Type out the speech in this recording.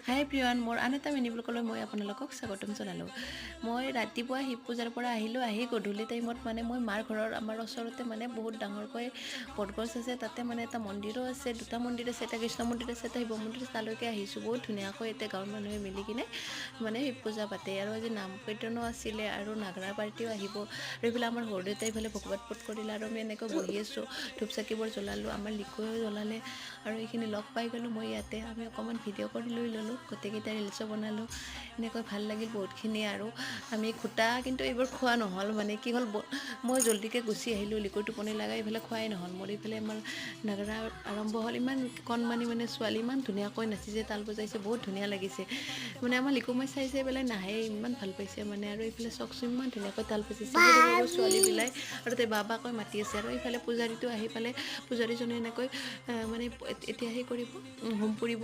হাই everyone, মোৰ আন এটা মিনি ব্লগলৈ মই আপোনালোকক স্বাগতম জনালোঁ। মই ৰাতিপুৱা শিৱ পূজাৰ পৰা আহিলোঁ। আহি গধূলি টাইমত মানে মই মাৰ ঘৰৰ আমাৰ ওচৰতে মানে বহুত ডাঙৰকৈ বটগছ আছে, তাতে মানে এটা মন্দিৰো আছে, দুটা মন্দিৰ আছে, এটা কৃষ্ণ মন্দিৰ আছে, এটা শিৱ মন্দিৰ আছে। তালৈকে আহিছোঁ। বহুত ধুনীয়াকৈ এতিয়া গাঁৱৰ মানুহে মিলি কিনে মানে শিৱ পূজা পাতে আৰু আজি নাম কীৰ্তনো আছিলে আৰু নাগৰা পাৰ্টিও আহিব। আৰু এইফালে আমাৰ সৰু দেউতাই এইফালে ভগৱত পাঠ কৰিলে আৰু আমি এনেকৈ বহি আছোঁ। ধূপ চাকিবোৰ জ্বলালোঁ, আমাৰ লিকুৱেও জ্বলালে আৰু এইখিনি লগ পাই গ'লোঁ মই ইয়াতে। আমি অকণমান ভিডিঅ' কৰি লৈ ল'লোঁ, গোটেইকেইটা ৰিলচো বনালোঁ। এনেকৈ ভাল লাগিল বহুতখিনি। আৰু আমি খুটা কিন্তু এইবোৰ খোৱা নহ'ল। মানে কি হ'ল, মই জল্দিকৈ গুচি আহিলোঁ, লিকুৰ টোপনি লগাই এইফালে খোৱাই নহ'ল মোৰ। এইফালে আমাৰ নাগৰা আৰম্ভ হ'ল। ইমান কণমানি মানে ছোৱালী ইমান ধুনীয়াকৈ নাচিছে, তাল বজাইছে, বহুত ধুনীয়া লাগিছে। মানে আমাৰ লিকুমাই চাই চাই পেলাই নাহে, ইমান ভাল পাইছে মানে। আৰু এইফালে চাওকচোন, ইমান ধুনীয়াকৈ তাল বজাইছে সৰু সৰু ছোৱালীবিলাক আৰু তাই বাবাকৈ মাতি আছে। আৰু এইফালে পূজাৰীটো আহি পালে। পূজাৰীজনে এনেকৈ মানে এতিয়া সেই কৰিব, হোম পুৰিব।